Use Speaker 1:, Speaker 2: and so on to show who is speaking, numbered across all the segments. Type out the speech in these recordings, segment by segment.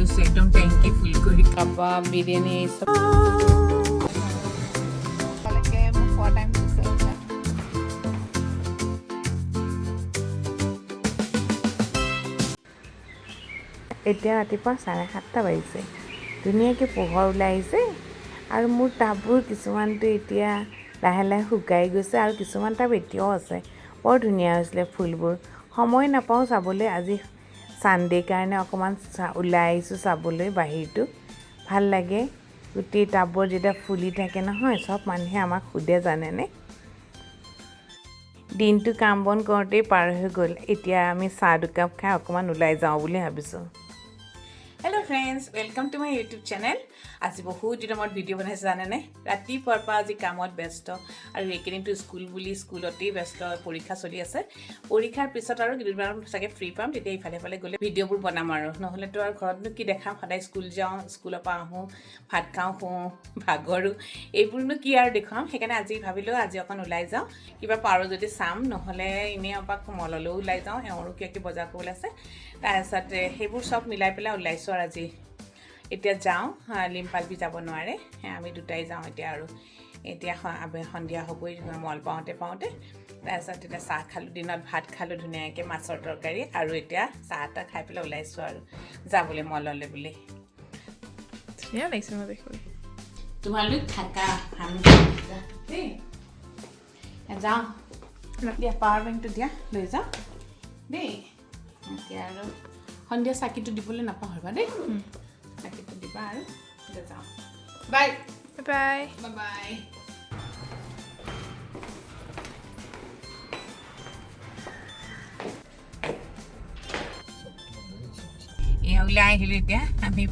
Speaker 1: লৈছোঁ একদম টেংকি ফুল কৰি। কাবাব, বিৰিয়ানী চব।
Speaker 2: ভালকে মোক খোৱা টাইম হৈছে।
Speaker 1: এতিয়া ৰাতিপুৱা 7:30 বাজিছে। ধুনীয়াকৈ পোহৰ ওলাই আহিছে আৰু মোৰ টাববোৰ কিছুমানটো এতিয়া লাহে লাহে শুকাই গৈছে আৰু কিছুমান টাব এতিয়াও আছে। বৰ ধুনীয়া হৈছিলে ফুলবোৰ। সময় নাপাওঁ চাবলৈ। আজি ছানডে কাৰণে অকণমান ওলাই আহিছোঁ চাবলৈ বাহিৰটো। ভাল লাগে গোটেই টাববোৰ যেতিয়া ফুলি থাকে নহয়। চব মানুহে আমাক সোধে, জানেনে? দিনটো কাম বন কৰোঁতেই পাৰ হৈ গ'ল। এতিয়া আমি চাহ দুকাপ খাই অকণমান ওলাই যাওঁ বুলি ভাবিছোঁ। Hello friends, welcome to my YouTube channel. আজি বহুত দিনৰ মূৰত ভিডিঅ' বনাইছোঁ, জানেনে? ৰাতিপুৱাৰ পৰা আজি কামত ব্যস্ত আৰু এইকেইদিনটো স্কুল বুলি স্কুলতেই ব্যস্ত। পৰীক্ষা চলি আছে। পৰীক্ষাৰ পিছত আৰু দুদিনমান চাগে ফ্ৰী পাম, তেতিয়া ইফালে সিফালে গ'লে ভিডিঅ'বোৰ বনাম আৰু নহ'লেতো আৰু ঘৰতনো কি দেখাম? সদায় স্কুল যাওঁ, স্কুলৰ পৰা আহোঁ, ভাত খাওঁ, শুওঁ, ভাগৰো, এইবোৰনো কি আৰু দেখুৱাম? সেইকাৰণে আজি ভাবিলোঁ আজি অকণ ওলাই যাওঁ। কিবা পাৰোঁ যদি চাম, নহ'লে এনেই এপাক মললৈও ওলাই যাওঁ। এওঁৰো কিবা কিবি বজাৰ কৰিবলৈ আছে। তাৰপিছত সেইবোৰ চব মিলাই পেলাই ওলাইছোঁ আৰু আজি এতিয়া যাওঁ। লিম্পালবি যাব নোৱাৰে, আমি দুটাই যাওঁ এতিয়া। আৰু এতিয়া সন্ধিয়া হ'বই মল পাওঁতে পাওঁতে। তাৰপিছত তেতিয়া চাহ খালোঁ, দিনত ভাত খালোঁ ধুনীয়াকৈ মাছৰ তৰকাৰী আৰু এতিয়া চাহ তাহ খাই পেলাই ওলাইছোঁ আৰু যাবলৈ মললৈ বুলি।
Speaker 2: ধুনীয়া লাগিছে মই দেখিবলৈ।
Speaker 1: তোমালোক থাকা, আমি দেই যাওঁ দিয়া। পাৱাৰ বেংকটো দিয়া, লৈ যাওঁ দেই। এতিয়া আৰু সন্ধিয়া চাকিটো দিবলৈ নাপাহৰিবা দেই। চাকিটো দিবা আৰু এতিয়া যাওঁ। বাই।
Speaker 2: বাই।
Speaker 1: Bye bye. এয়া ওলাই আহিলোঁ। এতিয়া আমি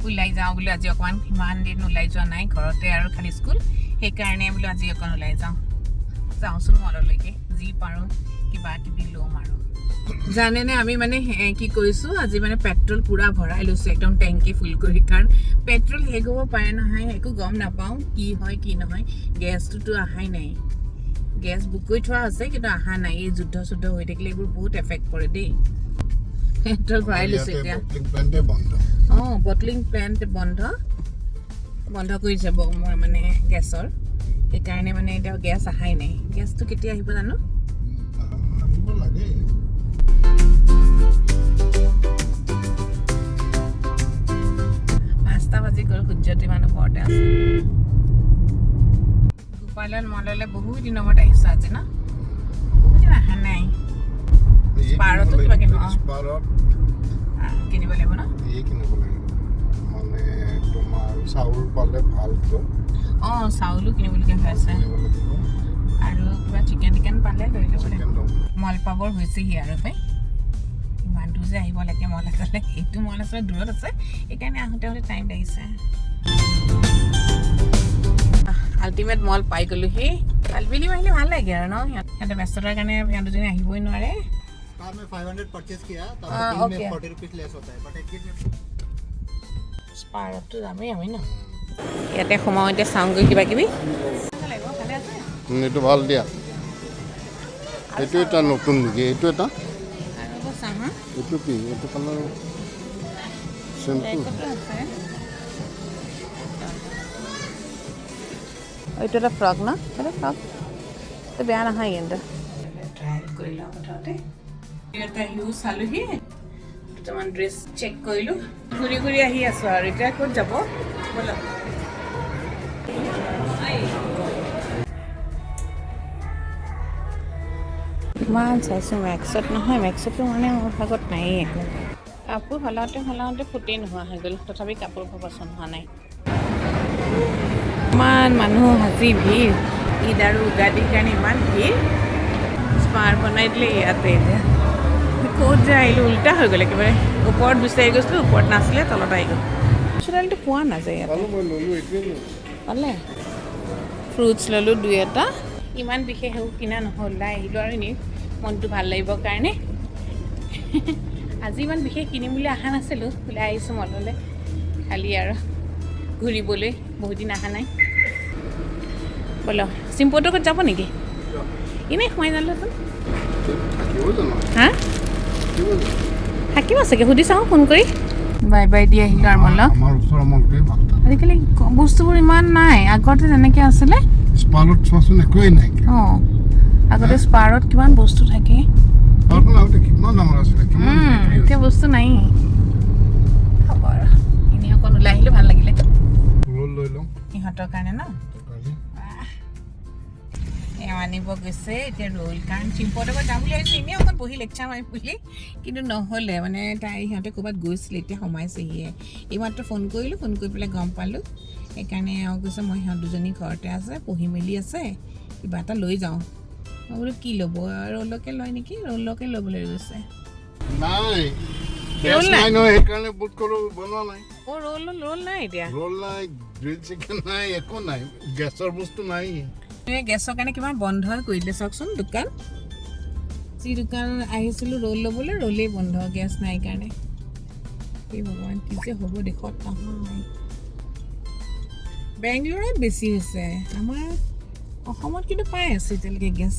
Speaker 1: ওলাই যাওঁ বোলো আজি অকণমান। ইমান দিন ওলাই যোৱা নাই, ঘৰতে আৰু খালি স্কুল। সেইকাৰণে বোলো আজি অকণ ওলাই যাওঁ। যাওঁচোন মললৈকে, যি পাৰোঁ কিবা কিবি ল'ম। আৰু জানেনে, আমি মানে কি কৰিছোঁ আজি, মানে পেট্ৰল পূৰা ভৰাই লৈছোঁ একদম টেংকি ফুল কৰি। কাৰণ পেট্ৰল শেষ হ'ব পাৰে নহয়, একো গম নাপাওঁ কি হয় কি নহয়। গেছটোতো অহাই নাই। গেছ বুক কৰি থোৱা আছে কিন্তু অহা নাই। এই যুদ্ধ চুদ্ধ হৈ থাকিলে এইবোৰ বহুত এফেক্ট কৰে দেই। পেট্ৰল ভৰাই লৈছোঁ এতিয়া।
Speaker 3: বটলিং প্লেণ্টে বন্ধ।
Speaker 1: অঁ, বটলিং প্লেণ্ট বন্ধ বন্ধ কৰি যাব মই মানে গেছৰ। সেইকাৰণে মানে এতিয়া গেছ অহাই নাই। গেছটো কেতিয়া আহিব জানো?
Speaker 3: আহিব লাগে।
Speaker 1: 5টা বাজি গ'ল, সূৰ্যটো ইমান ওপৰতে আছে। গোপালন মললৈ বহুত দিনৰ মূৰত আহিছোঁ আজি ন? বহুত দিন অহা নাই। স্পাৰতো কিবা কিনিব, অঁ।
Speaker 3: স্পাৰত।
Speaker 1: কিনিব লাগিব ন?
Speaker 3: এই কিনিব লাগিব মানে তোমাৰ চাউল পালে ভালটো।
Speaker 1: অঁ, চাউলো কিনিবলগীয়া হৈ আছে।
Speaker 3: কিনিব লাগিব।
Speaker 1: আৰু কিবা চিকেন টিকেন পালে লৈ ল'ব লাগিব।
Speaker 3: চিকেন ল'ম।
Speaker 1: মল পাবৰ হৈছেহি আৰু পাই। ইমান দূৰ যে আহিব লাগে মল এটালৈ। এইটো মল আচলতে দূৰত আছে, সেইকাৰণে আহোঁতে আহোঁতে টাইম লাগিছে। আল্টিমেট মল পাই গ'লোহি। আলবেলি আহিলে ভাল লাগে আৰু ন? সিহঁতে ব্যস্ততাৰ কাৰণে সিহঁত দুজনী আহিবই নোৱাৰে।
Speaker 4: कार में 500 परचेज किया तो
Speaker 1: हाँ,
Speaker 4: आपको बिल
Speaker 1: okay.
Speaker 4: में 40 रुपीज लेस होता है, बट एक में
Speaker 1: স্পাৰততো যামেই আমি ন? ইয়াতে সোমাওঁ এতিয়া, চাওঁগৈ কিবা কিবি লাগিব। ভালে আছে।
Speaker 3: এইটো ভাল দিয়া। এইটো এটা নতুন নেকি? এইটো এটা।
Speaker 1: আৰু আকৌ চাওঁ হা।
Speaker 3: এইটো কি? এইটো কালাৰ চেমটো।
Speaker 1: ব্লেকতো আছে। এইটো এটা ফ্ৰক ন? এইটো ফ্ৰক এইটো বেয়া নহয় কিন্তু। ট্ৰায়েল কৰি লওঁ প্ৰথমতে। ইয়াতে আহিও চালোহি, দুটামান ড্ৰেছ চেক কৰিলোঁ। ঘূৰি ঘূৰি আহি আছোঁ আৰু এতিয়া ক'ত যাব ব'লক। ইমান চাইছোঁ মেক্সত নহয়, মেক্সতো মানে মোৰ ভাগত নায়েই একো। কাপোৰ সলাওঁতে সলাওঁতে ফুটেই নোহোৱা হৈ গ'ল, তথাপি কাপোৰ পচন্দ হোৱা নাই। ইমান মানুহ আজি, ভিৰ। ঈদ আৰু উগাদিৰ কাৰণে ইমান ভিৰ। স্পাৰ বনাই দিলে ইয়াতে। এতিয়া ক'ত যে আহিলোঁ, উল্টা হৈ গ'ল একেবাৰে। ওপৰত বিচাৰি গৈছিলোঁ, ওপৰত নাছিলে, তলত আহি গ'ল। চোতালটো পোৱা নাযায় ইয়াতে।
Speaker 3: পালোঁ, মই ল'লোঁ, এইটোৱে ল'লোঁ।
Speaker 1: পালে। ফ্ৰুটছ ল'লোঁ দুই এটা। ইমান বিশেষ একো কিনা নহ'ল। ওলাই আহিলোঁ আৰু এনেই মনটো ভাল লাগিবৰ কাৰণে। আজি ইমান বিশেষ কিনিম বুলি অহা নাছিলোঁ, ওলাই আহিছোঁ মললৈ খালি আৰু ঘূৰিবলৈ, বহুত দিন অহা নাই। ব'ল, চিম্পুটোৰ ক'ত যাব নেকি? এনেই সোমাই যালোচোন।
Speaker 3: থাকিব জানো?
Speaker 1: হা?
Speaker 3: থাকিব জানো?
Speaker 1: থাকিব চাগে, সুধি চাওঁ ফোন কৰি। বাই বাই the আহিলোঁ আৰু মলক।
Speaker 3: আমাৰ ওচৰৰ মলটোৱে ভাল তাত।
Speaker 1: আজিকালি বস্তুবোৰ ইমান নাই, আগতে যেনেকৈ আছিলে।
Speaker 3: স্পাৰত চোৱাচোন, একোৱেই নাইকিয়া।
Speaker 1: অঁ, আগতে স্পাৰত কিমান বস্তু থাকে।
Speaker 3: স্পাৰখন আগতে কিমান ডাঙৰ আছিলে, কিমান বিক্ৰী
Speaker 1: এতিয়া বস্তু নাই। হ'ব আৰু, এনেই অকণ ওলাই আহিলোঁ, ভাল লাগিলে।
Speaker 3: হৈছিলে। ৰোল লৈ লওঁ।
Speaker 1: ইহঁতৰ কাৰণে ন?
Speaker 3: কালি।
Speaker 1: এওঁ আনিব গৈছে এতিয়া ৰোল, কাৰণ চিম্পতৰ পৰা যাম বুলি ভাবিছোঁ, এনেই অকণ বহি লেকচাৰ মাৰিম বুলি, কিন্তু নহ'লে। মানে তাই সিহঁতে ক'ৰবাত গৈছিলে, এতিয়া সোমাইছেহিয়ে। এইমাত্ৰ ফোন কৰিলোঁ, ফোন কৰি পেলাই গম পালোঁ। সেইকাৰণে এওঁ কৈছে, মই সিহঁত দুজনী ঘৰতে আছে, পঢ়ি মেলি আছে, কিবা এটা লৈ যাওঁ। মই বোলো কি ল'ব? ৰোলকে লয় নেকি, ৰোলকে ল'বলৈ গৈছে।
Speaker 3: নাই।
Speaker 1: ৰোল
Speaker 3: গেছ
Speaker 1: নাই?
Speaker 3: নাই নহয়, সেইকাৰণে বোধ কৰোঁ বনোৱা নাই।
Speaker 1: অঁ, ৰোল ৰোল নাই এতিয়া।
Speaker 3: ৰোল নাই, গ্ৰিল চিকেন নাই, একো নাই, গেছৰ বস্তু নাই।
Speaker 1: এই গেছৰ কাৰণে কিমান বন্ধ কৰি দিলে চাওকচোন দোকান। যি দোকান আহিছিলোঁ ৰোল ল'বলৈ, ৰোলেই বন্ধ, গেছ নাই কাৰণে। এই ভগৱান, কি যে হ'ব দেশত নহয়। বেংগলোৰত বেছি হৈছে, আমাৰ অসমত কিন্তু পাই আছে এতিয়ালৈকে গেছ।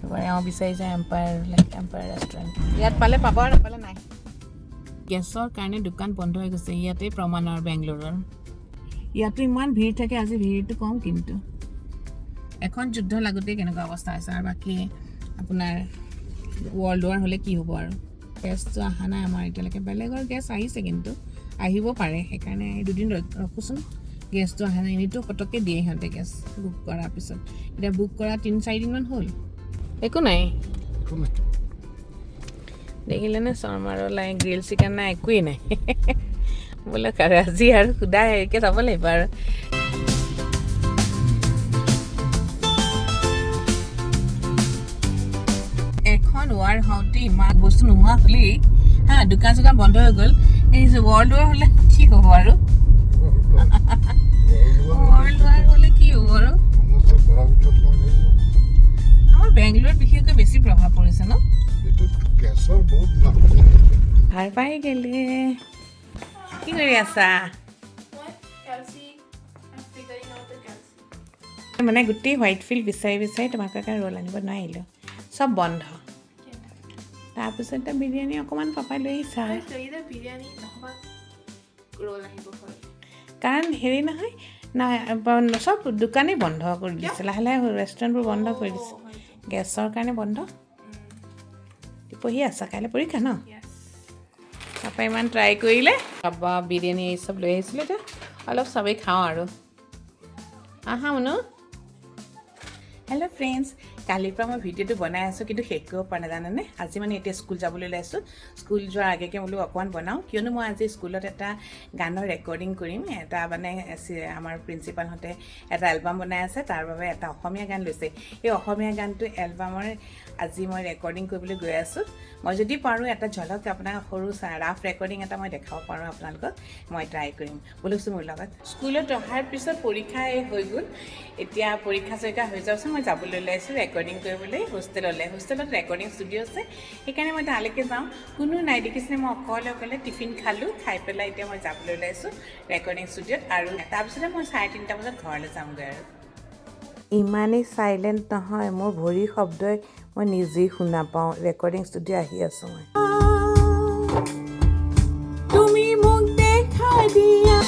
Speaker 1: এবাৰ এওঁ বিচাৰিছে এম্পায়াৰ, এম্পায়াৰ ৰেষ্টুৰেণ্ট। ইয়াত পালে পাব আৰু নাপালে নাই। গেছৰ কাৰণে দোকান বন্ধ হৈ গৈছে, ইয়াতেই প্ৰমাণ। আৰু বেংগলোৰৰ ইয়াতো ইমান ভিৰ থাকে, আজি ভিৰটো কম। কিন্তু এখন যুদ্ধ লাগোতেই কেনেকুৱা অৱস্থা হৈছে আৰু বাকী আপোনাৰ ৱৰ্ল্ড ৱাৰ হ'লে কি হ'ব? আৰু গেছটো অহা নাই আমাৰ এতিয়ালৈকে। বেলেগৰ গেছ আহিছে, কিন্তু আহিব পাৰে। সেইকাৰণে এই দুদিন ৰখোচোন, গেছটো অহা নাই। এনেইতো পটককৈ দিয়ে সিহঁতে গেছ বুক কৰাৰ পিছত। এতিয়া বুক কৰা 3-4 দিনমান হ'ল, একো নাই।
Speaker 3: একো নাই।
Speaker 1: দেখিলেনে, শৰ্মা ৰোল নাই, গ্ৰিল চিকেন নাই, একোৱেই নাই। বোলে আৰু আজি আৰু সুদা হেৰিকে যাব লাগিব আৰু। এখন ৱাৰ হওঁতে ইমান বস্তু নোহোৱা হ'লেই, হা, দোকান চোকান বন্ধ হৈ গ'ল। এই ৱৰ্ল্ড ৱাৰ হ'লে কি হ'ব আৰু? ৱৰ্ল্ড ৱাৰ হ'লে কি হ'ব আৰু?
Speaker 3: মানুহ চব ঘৰৰ ভিতৰত সোমাই থাকিব।
Speaker 1: আমাৰ বেংগলোৰত বিশেষকৈ বেছি প্ৰভাৱ পৰিছে ন?
Speaker 3: এইটোত গেছৰ বহুত নাটনি।
Speaker 1: ভাল পাই গ'লে। কি কৰি আছা?
Speaker 2: মই কেলচি, I'm figuring out the calci.
Speaker 1: মানে গোটেই হোৱাইট ফিল্ড বিচাৰি বিচাৰি তোমালোকৰ কাৰণে ৰোল আনিব নোৱাৰিলোঁ, চব বন্ধ। তাৰপিছত এতিয়া বিৰিয়ানী অকণমান পাপাই লৈ আহিছে আৰু।
Speaker 2: Either biryani নহবা ৰোল আহিব ঘৰত।
Speaker 1: কাৰণ হেৰি নহয়, নাই, চব দোকানেই বন্ধ কৰি দিছে, লাহে লাহে ৰেষ্টুৰেণ্টবোৰ বন্ধ কৰি দিছে। গেছৰ কাৰণে বন্ধ। পঢ়ি আছা? কাইলৈ পৰীক্ষা ন?
Speaker 2: Yes.
Speaker 1: পাপাই ইমান ট্ৰাই কৰিলে। কাবাব, বিৰিয়ানী এই চব লৈ আহিছিলে, এতিয়া অলপ চবেই খাওঁ আৰু। আহা মুনু। হেল্ল' ফ্ৰেণ্ডছ, কালিৰ পৰা মই ভিডিঅ'টো বনাই আছোঁ, কিন্তু শেষ কৰিব পৰা নাই, জানেনে? আজি মানে এতিয়া স্কুল যাবলৈ ওলাইছোঁ। স্কুল যোৱাৰ আগে বোলো অকণমান বনাওঁ, কিয়নো মই আজি স্কুলত এটা গানৰ ৰেকৰ্ডিং কৰিম। এটা মানে আমাৰ প্ৰিন্সিপালহঁতে এটা এলবাম বনাই আছে, তাৰ বাবে এটা অসমীয়া গান লৈছে। এই অসমীয়া গানটো এলবামৰ আজি মই ৰেকৰ্ডিং কৰিবলৈ গৈ আছোঁ। মই যদি পাৰোঁ এটা ঝলক আপোনাক, সৰু ৰাফ ৰেকৰ্ডিং এটা মই দেখাব পাৰোঁ আপোনালোকক, মই ট্ৰাই কৰিম। বোলোকচোন মোৰ লগত। স্কুলত অহাৰ পিছত পৰীক্ষা এই হৈ গ'ল। এতিয়া পৰীক্ষা চৰীক্ষা হৈ যোৱাৰ পিছত মই যাবলৈ ওলাইছোঁ ৰেকৰ্ডিং কৰিবলৈ হোষ্টেললৈ। হোষ্টেলত ৰেকৰ্ডিং ষ্টুডিঅ' আছে, সেইকাৰণে মই তালৈকে যাওঁ। কোনো নাই, দেখিছেনে? মই অকলে অকলে টিফিন খালোঁ, খাই পেলাই এতিয়া মই যাবলৈ ওলাইছোঁ ৰেকৰ্ডিং ষ্টুডিঅ'ত। আৰু তাৰপিছতে মই 3:30 বজাত ঘৰলৈ যামগৈ। আৰু ইমানেই চাইলেণ্ট নহয়, মোৰ ভৰিৰ শব্দই মই নিজেই শুনা পাওঁ। ৰেকৰ্ডিং ষ্টুডিঅ' আহি আছোঁ মই। তুমি মোক দেখা দিয়া।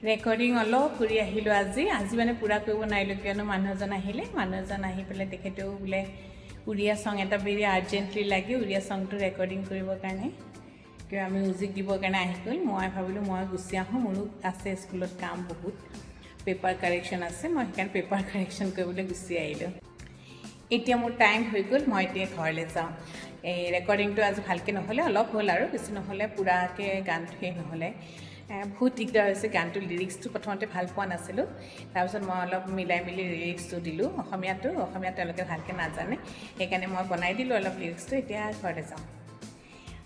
Speaker 1: ৰেকৰ্ডিং অলপ কৰি আহিলোঁ আজি। আজি মানে পূৰা কৰিব নোৱাৰিলোঁ, কিয়নো মানুহ এজন আহিলে। মানুহ এজন আহি পেলাই তেখেতেও বোলে উৰিয়া চং এটা ভেৰি আৰ্জেণ্টলি লাগে, উৰিয়া চংটো ৰেকৰ্ডিং কৰিবৰ কাৰণে, কিবা মিউজিক দিবৰ কাৰণে আহি গ'ল। মই ভাবিলোঁ মই গুচি আহোঁ, মোৰো আছে স্কুলত কাম বহুত, পেপাৰ কাৰেকশ্যন আছে। মই সেইকাৰণে পেপাৰ কাৰেকশ্যন কৰিবলৈ গুচি আহিলোঁ। এতিয়া মোৰ টাইম হৈ গ'ল, মই এতিয়া ঘৰলৈ যাওঁ। এই ৰেকৰ্ডিংটো আজি ভালকৈ নহ'লে, অলপ হ'ল আৰু বেছি নহ'লে, পূৰাকৈ গানটো শেষ নহ'লে। বহুত দিগদাৰ হৈছে গানটো। লিৰিক্সটো প্ৰথমতে ভাল পোৱা নাছিলোঁ, তাৰপিছত মই অলপ মিলাই মেলি লিৰিক্সটো দিলোঁ। অসমীয়াটো, অসমীয়া তেওঁলোকে ভালকৈ নাজানে, সেইকাৰণে মই বনাই দিলোঁ অলপ লিৰিক্সটো। এতিয়া ঘৰলৈ যাওঁ।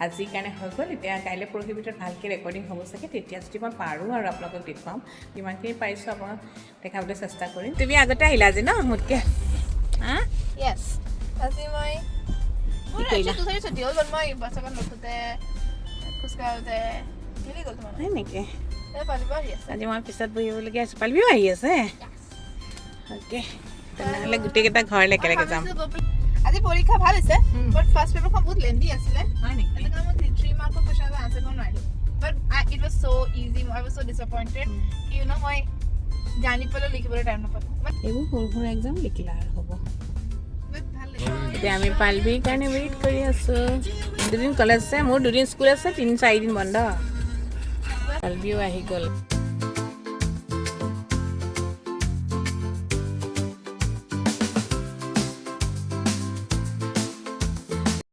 Speaker 1: আজিৰ কাৰণে হৈ গ'ল। এতিয়া কাইলৈ পৰহিৰ ভিতৰত ভালকৈ ৰেকৰ্ডিং হ'ব চাগে। তেতিয়া যদি মই পাৰোঁ আৰু আপোনালোকক দেখুৱাম। যিমানখিনি পাৰিছোঁ আপোনাক দেখাবলৈ চেষ্টা কৰিম। তুমি আগতে আহিলা আজি ন মোতকৈ, হা?
Speaker 2: Yes. আজি মই মোৰ
Speaker 1: কৰিলা?
Speaker 2: actually 2:30 ছুটি হ'ল, but মই বাছখন নুঠোতে, খোজকাঢ়োতে মিলি গ'ল তোমাৰ।
Speaker 1: হয় নেকি?
Speaker 2: এই পালিব আহি আছে।
Speaker 1: আজি মই পিছত বহিবলগীয়া আছে। পালিবিও আহি আছে। অ'কে, তেনেহ'লে গোটেইকেইটা ঘৰলৈ একেলগে যাম।
Speaker 2: ভাবিছোঁ গৈ পেলাই আজি পৰীক্ষা ভাল হৈছে, বাট ফাৰ্ষ্ট পেপাৰখন বহুত লেন্দি আছিলে।
Speaker 1: হয় নেকি?
Speaker 2: সেইটো কাৰণে মই থ্ৰী মাৰ্কৰ কুৱেশ্যন এটা আনচাৰ কৰিব নোৱাৰিলোঁ, but it was so easy. I was so disappointed কি you know মই জানি পেলাই লিখিবলৈ টাইম নাপালোঁ। বাট
Speaker 1: এইবোৰ সৰু সৰু এক্সাম, লিখিলা আৰু হ'ব।
Speaker 2: বাট ভাল লাগিল।
Speaker 1: এতিয়া আমি পালভিৰ কাৰণে ৱেইট কৰি আছোঁ। দুদিন কলেজ আছে মোৰ, দুদিন স্কুল আছে, 3-4 দিন বন্ধ। পালভিও আহি গ'ল।